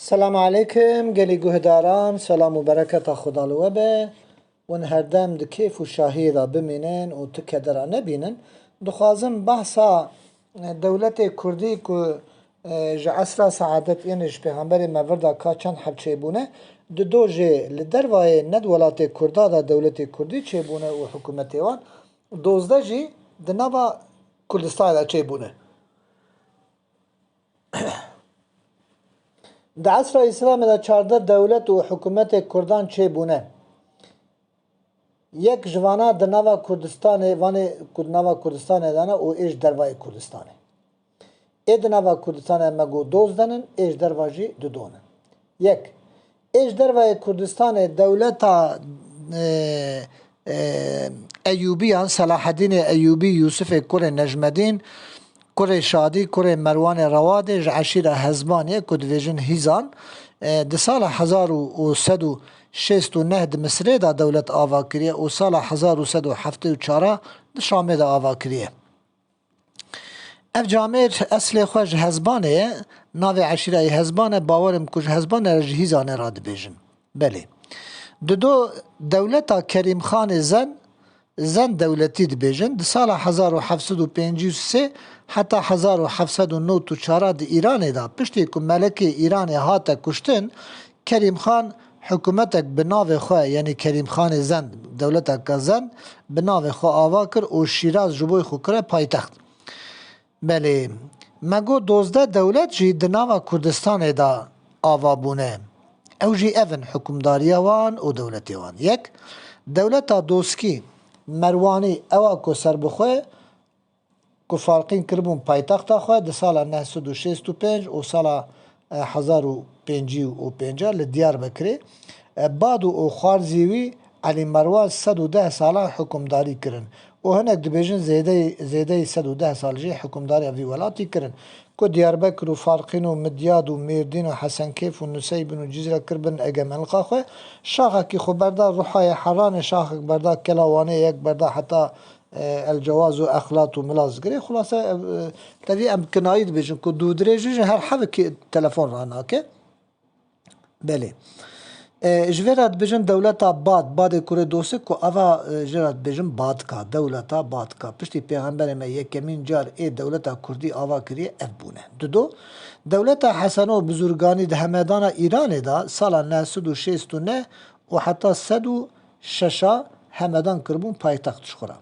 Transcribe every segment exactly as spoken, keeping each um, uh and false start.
Selam aleykum, gelî guhdaran, selam û bereketa Xuda li we be. Hûn herdem di kêf û şahiyê de bimînin û ti kedera nebînin. Dixwazim behsa, e, dewletê Kurdî ku, e, ji esra seadet, yanî ji pêxemberê me vir de ka çend heb çêbûne, di do jê li dervayê ne di welatê Kurda de dewletê Kurdî çêbûne û hikûmetê wan, dozdeh jî di nava Kurdistanê de çêbûne. Di esra Îslamê de çardeh dewlet û hikûmetê Kurdan çêbûne. Yek ji vana di nava Kurdistanê, vanê ku di nava Kurdistanê de ne û ê ji dervayê Kurdistanê. Ê di nava Kurdistanê me got dozdeh in, ê ji derva jî dudon in. Yek, ê ji dervayê Kurdistanê dewleta, e, e, Eyûbiyan, Selahedînê Eyûbî, Yûsifê kurê Necmedîn, kurê Şadî, kurê Merwanê Rewadê, ji eşîra Hezbanê ku dibêjin Hîzan, e, di sala hezar û sed û şêst û neh di Misirê de dewlet ava kiriye û sala hezar û sed û heftê û çar di Şamê de ava kiriye. Ev camêr eslê xwe ji Hezbanê ye, navê eşîrayê Hezban e, bawerim ku ji Hezbanê re ji Hîzanê re dibêjin. Belê. Dido dewleta Kerîmxanê Zen, Zen dewletî dibêjin, di sala hezar û heft sed û pêncî û sê heta hezar û heft sed û nod û çar de Îranê de, piştî ku melekê Îranê hate kuştin, Kerîmxan hikûmetek bi navê xwe, yanî Kerîmxanê Zend, dewleteke Zend, bi navê xwe ava kir û Şîraz ji bo xwe kire paytext. Belê, me got dozdeh dewlet jî di nava Kurdistanê de ava bûne. Ew jî ev in hikûmdariya wan û dewletê wan. Yek, dewleta Doskî, Merwanî, ewa ku serbixwe, ku Farqîn kiribûn paytexta xwe di sala neh sed û şêst û pênc û sala, e, hezar û pêncî û pênc li Diyarbekirê, e, bad û xwarzî wî Elî Merwan sed û deh sala hikûmdarî kirin û hinek dibêjin zêdeyî, zêdeyî sed û deh sal jî hikûmdariya vî welatî kirin. Ku Diyarbekir û Farqîn û Midyad û Mêrdîn û Hesenkêf û Nuseybin û Cizre kiribin egemenlixa xwe, şaxekî xwe berda Ruhayê Heranê, şaxek berda Kela Wanê, yek berda heta e, El Cewaz û Exlat û Milazgirê. Xulase, e, e, tevî em kinayî dibêjin ku dûdirêjî ji her hevekî telefon ranake. Belê. E, ji vê re dibêjin dewleta Bad, Badê kurê Dosik ku ava, e, jê re dibêjin Badka, dewleta Badka. Piştî Pêxemberê me yekemîn car ê dewleta Kurdî ava kiriye, ev bûne. Dido, dewleta Heseno Bizurganî di hemedana Îranê de sala neh sed û şêst û neh û heta sed û şeş hemedan kiribûn paytext ji xwe re.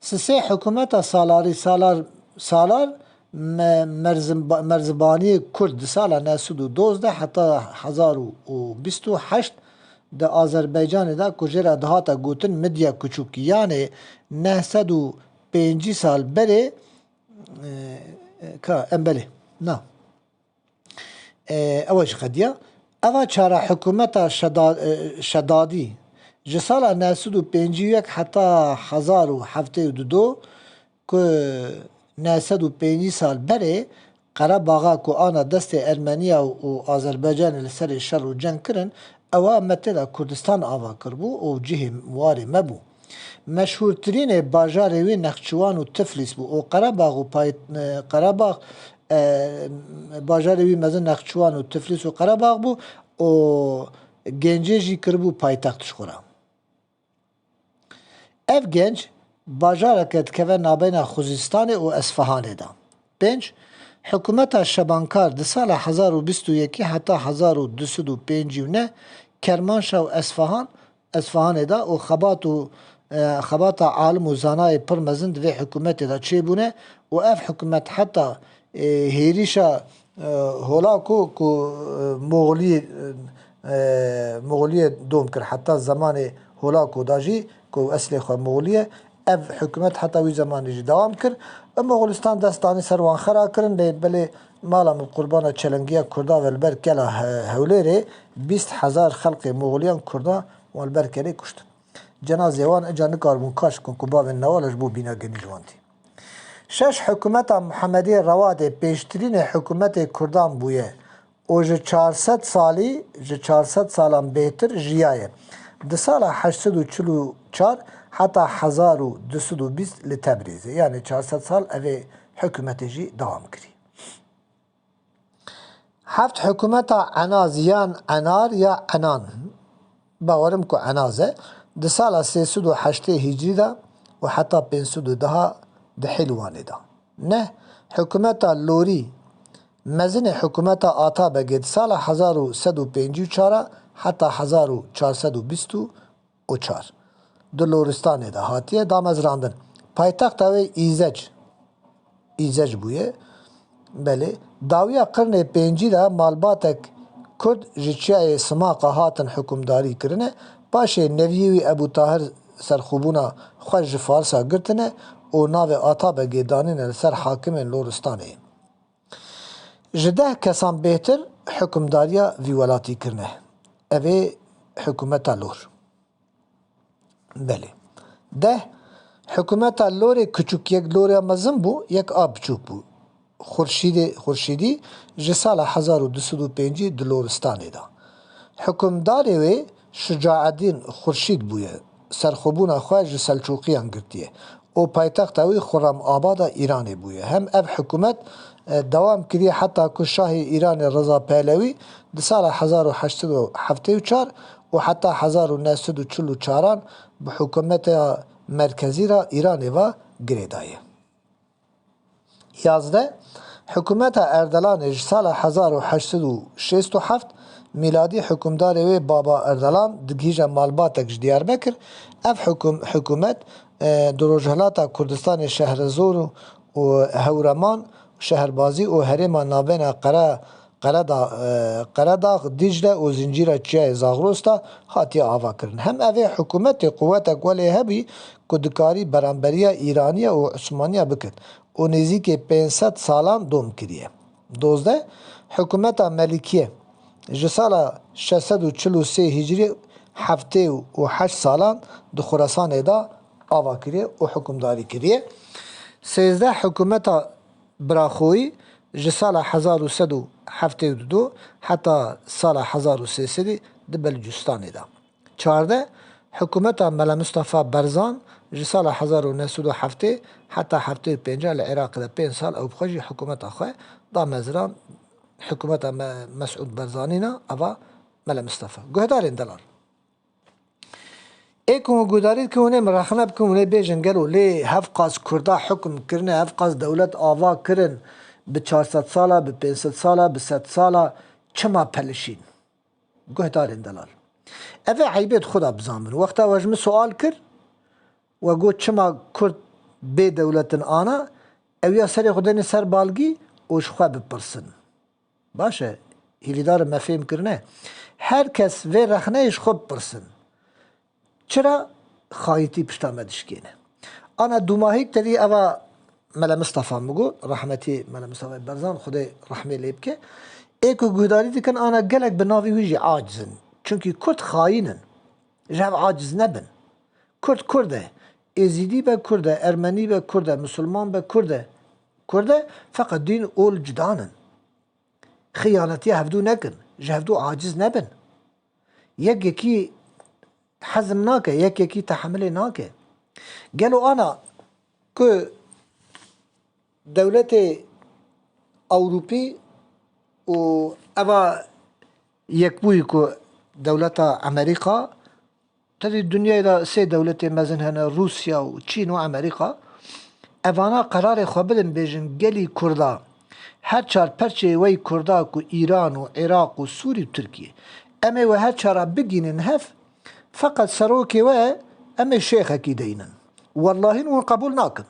Sisê hikûmeta Salarî, Salar, Salar me-, Merzimba-, Merzibaniyê Kurd di sala neh sed û dozdeh heta hezar û bîst û heşt di Azerbaycanê de ku jê re dihate gotin Midya Kuçûk, yanê neh sed û pêncî sal berê, e, e, ka, em belê, na. E, ew e ji qediya. Eva çara hikûmeta Şeda-, e, Şedadî ji sala neh sed û pêncî û yek heta hezar û heftê û du do, ku neh sed û pêncî sal berê Qerebaxa ku ana destê Ermeniya û Azerbaycanê li serê şer û ceng kirin, ewa me tê de Kurdistan ava kiribû û cihê warê me bû. Meşhûrtirînê bajarê wî Nexçiwan û Tiflîs bû û Qerebax û pay-, e, Qerebax, e, bajarê wî mezin Nexçiwan û Tiflîs û Qerebax bû û Gencê jî kiribû paytext ji xwe re. Ev Genc bajareke dikeve nabeyna Xuzistanê û Esfahanê de. Pênc, hikûmeta Şebankar di sala hezar û bîst û yekî heta hezar û du sed û pêncî û neh Kermanşa û Esfahan, Esfahanê de û xebat û, e, xebata alim û zanayê pir mezin di vê hikûmetê de çêbûne û ev hikûmet heta, e, hêrîşa, e, Holako ku, e, Moxoliyê, e, Moxoliyê dom kir, heta zemanê Holako da jî ku eslê xwe Moxolî ye, ev hikûmet heta wî zemanê jî dewam kir. Moxolistan dest danî ser wan xera kirin, lê belê mala min qurbana çelengiya Kurda ve li ber kela He-, Hewlêrê bîst hezar xelkê Moxoliyan Kurda wan li ber kelê kuştin. Cenazê wan eca nikaribûn kaş bikin ku bavên newala ji bo bîna genî ji wan tî. Şeş, hikûmeta Muhamediyê Rewadê pêştirînê hikûmetê Kurdan bûye û ji çar sed salî, ji çar sed salan bêhtir jiyaye. Di sala heşt sed û çil û çar heta hezar û du sed û bîst li Tebrîzê, yanî çar sed sal evê hikûmetê jî dewam kirî. Heft hikûmeta Enaz yan Enar ya Enan, bawerim ku Enaz e, di sala sê sed û heştê Hicrî de û heta pênc sed û deha di Hîlwanê de. Neh hikûmeta Lorî, mezinê hikûmeta Atabegê di sala hezar û sed û pêncî û çar heta hezar û çar sed û bîst û çar di Loristanê de hatiye damezrandin. Paytexta wê Îzec, Îzec bûye. Belê, dawiya qirnê pêncî de malbatek Kurd ji çiyayê Simaqa hatin hikûmdarî kirine. Paşê neviyê wî Ebû Tahir serxwebûna xwe ji Farsa girtine û navê Atabegê danîne li ser hakimên Loristanê. Ji deh kesan bêhtir hikûmdariya vî welatî kirine. Ev ê hikûmeta Lor. Belê. Deh, hikûmeta Lorê kiçûk, yek Lorê mezin bû, yek a biçûk bû. Xurşîdê, Xurşîdî ji sala hezar û du sed û pêncî di Loristanê de. Hikûmdarê wê Şucaedîn Xurşîd bûye, serxwebûna xwe ji Selçûqiyan girtiye û paytexta wî Xurremabada Îranê bûye. Hem ev hikûmet, e, dewam kiriye heta ku şahê Îranê Reza Pehlewî di sala hezar û heşt sed û heftê û çar û heta hezar û neh sed û çil û çaran bi hikûmeta merkezî re Îranê ve girêdaye. Yazdeh, hikûmeta Erdelanê ji sala hezar û heşt sed û şêst û heft mîladî hikûmdarê wê Baba Erdelan digihîje malbatek ji Diyarbekir. Ev hikûm-, hikûmet, e, di Rojhilata Kurdistanê Şehrizor û, û Hewreman, Şehrbazî û herêma navbêna Qere-, Qereda-, e, Qeredax, Dîcle û zincîra çiyayê Zaxros de hatiye avakirin. Hem ev ê hikûmetê quwetek welê hebî ku dikarî beramberiya Îraniya û Osmaniya bikin û nêzîkê pênc sed salan dom kiriye. Dozdeh, hikûmeta Melikiyê ji sala şeş sed û çil û sê Hicrî heftê û heşt salan di Xurasanê de ava kiriye û hikûmdarî kiriye. Sêzdeh, hikûmeta Biraxoyî ji sala hezar û sed û heftê û du heta sala hezar û sê sedî di Belûcistanê de. Çardeh, hikûmeta Mele Mistefa Berzan ji sala hezar û neh sed û heftê heta heftê û pênc li Iraqê de pênc sal ew bi xwe jî hikûmeta xwe da mezran, hikûmeta Me-, Mesûd Berzanî ne, ava Mele Mistefa. Guhdarên delal. Ê ku hûn guhdarî dikin, hûn ê min rexne bikin, hûn ê bêjin, gelo lê hevqas Kurda hukm kirine, hevqas dewlet ava kirin, bi çar sed sala, bi pênc sed sala, bi sed sala, çima pelişîn? Guhdarên delal. Ev ê eybê di xwe de bizanbin. Wexta we ji min sual kir, we got, çima Kurd bê dewlet in ana, ew ya serê xwe dene ser balgî û ji xwe bipirsin. Baş e, hîvîdar im me fêm kirine. Her kes vê rexneyê ji xwe bipirsin. Çira xayitî pişta me dişkêne? Ana dûmahîk tevî eva Mele Mistefa min got, rehmetî Mele Mistefayê Berzan, Xwedê rehmê lê bike. Ê ku guhdarî dikin, ana gelek bi navê wî jî aciz in. Çunkî Kurd xayîn in. Ji hev aciz nebin. Kurd Kurd e. Êzîdî be Kurd e, Ermenî be Kurd e, Misilman be Kurd e. Kurd e, feqet dîn ol cudan in. Xiyanetiya hevdû nekin, ji hevdû aciz nebin. Yek yekî hezm nake, yek yekî tehemilê nake. Gelo ana ku dewletê Ewropî û eva yekbûyî ku dewleta Amerîka Tevî dinyayê de sê dewletê mezin hene, Rûsya û Çîn û Amerîka. Evana qerarê xwe bidin, bêjin, gelî Kurda, her çar perçeyê we yî Kurda ku Îran û Iraq û Sûrî û Tirkiye, em ê we her çara bigînin hev, feqet serokê we em ê şêxekî deynin. Wellahî hûn qebûl nakin.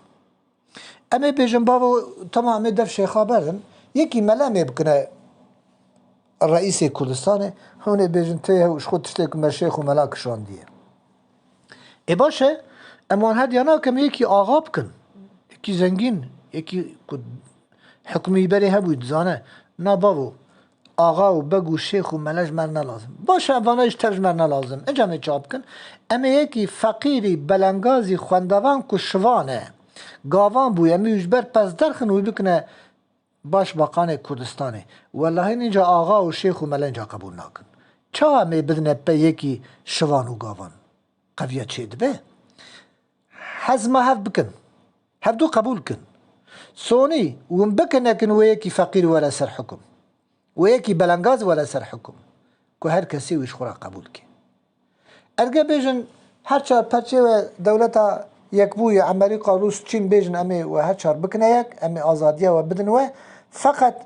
Em ê bêjin, bavo, tamam, em ê dev şêxa berdin. Yekî mele em ê bikine reîsê Kurdistanê. Hûn ê bêjin, tê hew ji xwe tiştê ku me şêx û mela kişandiye. Ê baş e, em wan hediya nakin, em yekî axa bikin. Yekî zengîn, yekî ku hikmî berê hebûyî dizane. Na bavo, axa û beg û şêx û mele ji me re ne lazim. Baş e, evana ji tev ji me re ne lazim. Inca em ê çawa bikin? Em ê yekî feqîrî, belengazî, xwendevan ku şivan e, gavan bûye, em ê wî ji ber pez derxin û wî bikine başbakanê Kurdistanê. Wellahî inca axa û şêx û mele inca qebûl nakin. Çawa em ê bidine pey yekî şivan û gavan? Qeviya çêdibe. Hezma hev bikin. Hevdû qebûl kin. Sonî, hûn bikin, nekin wê yekî feqîr were ser hukum. Û yekî belengaz were ser hikum, ku her kesî wî ji xwe re qebûl ke. Erge bêjin, her çar perçê we dewleta yekbûyî, Emerîka, Rûs, Çîn, bêjin em ê we her çar bikine yek, em ê azadiya we bidin we, feqet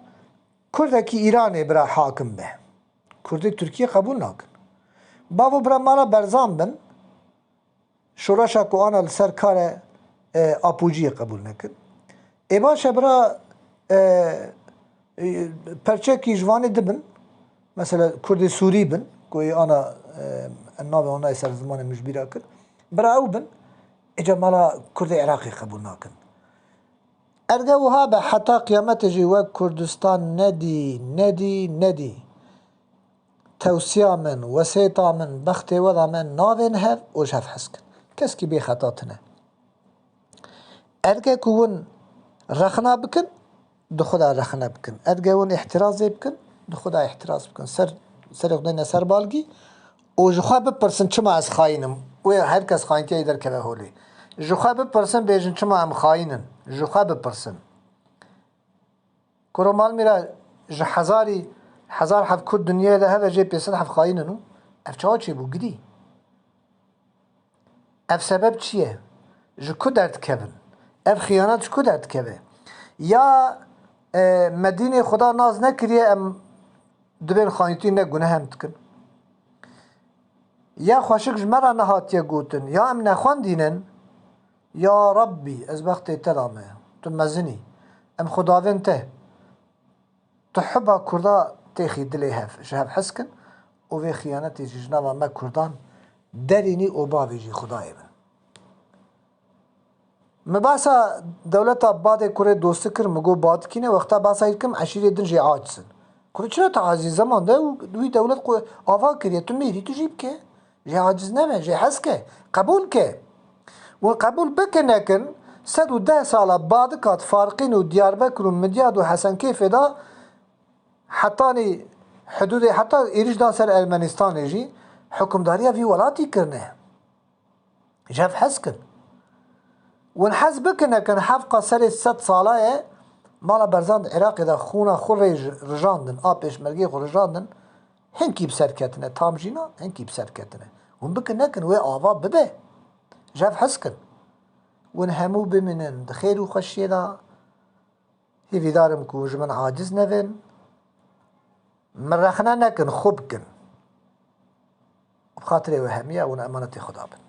Kurdekî Îranê bira hakim be. Kurdê Tirkiyê qebûl nakin. Bavo bira mala Berzan bin, şoreşa ku ana li ser kare, e, Apûciyê qebûl nekin. Ê baş e bira, e, e, perçekî ji vanê dibin, mesela Kurdê Sûrî bin, ku ê ana, e, em navê wan nayê ser zimanê min ji bîra kir. Bira ew bin, êca mala Kurdê Iraqê qebûl nakin. Erge wiha be heta qiyametê jî wek Kurdistan nedî, nedî, nedî. Tewsiya min, wesêta min, bextê we da me navên hev û ji hev hez kin. Keskî bê xeta tine. Erge ku hûn rexna bikin, di xwe de rexne bikin. Erge hûn îhtirazê bikin, di xwe de îhtiraz bikin. Ser, serê xwe dayne ser balgî û ji xwe bipirsin çima ez xayîn im. Wê her kes xayîntiyayî derkeve holê. Ji xwe bipirsin, bêjin çima em xayîn in. Ji xwe bipirsin. Kuro Malmîra ji hezarî, hezar heb Kurd dinyayê de heve jê pênc sed heb xayîn in û ev çawa çêbû gidî? Ev sebeb çi ye? Ji ku derdikevin? Ev xiyanet ji ku derdikeve? Ya, e, me dînê Xuda nas nekiriye, em dibên xayîntî ne guneh em dikin? Ya xweşik ji me re nehatiye gotin, ya em nexwendînin, ya Rabbî, ez bextê te da me, tu mezin î, em xwedavên te. Tu hiba Kurda têxî dilê hev, ji hev hez kin û vê xiyanetê jî ji nava me Kurdan derînî û bavê jî Xwedayê be. Min behsa dewleta Badê Kurê dosti kir, min got Badikî ne, wexta behsa wî dikim, eşîrê din jê aciz in. Kurê çira tu acizî zeman de û wî dewlet xwe ava kiriye, tu mêrî tu jî bike. Jê aciz nebe, jê hez ke, qebûl ke. Hûn qebûl bikin nekin, sed û deh sala Badikat, Farqîn û Diyarbekir û Midyad û Hesenkêfê de hetanî hidûdê, heta êrîş da ser Ermenistanê jî hukimdariya vî welatî kirine. Ji hev hez kin. Hûn hez bikin nekin, hevqa serê sed sala ye, mala Berzan di Iraqê de xûna xwe rê ji-, rijandin, a pêşmergê xwe rijandin, hinkî bi ser ketine, tam jî na, hinkî bi ser ketine. Hûn bikin nekin, wê ava bibe. Ji hev hez kin. Hûn hemû bimînin di xêr û xweşiyê de. Hîvîdar im ku ji min aciz nebin. Min rexne nekin, xwe bikin. Bi xatirê we hemiya hûn emanetê Xuda bin.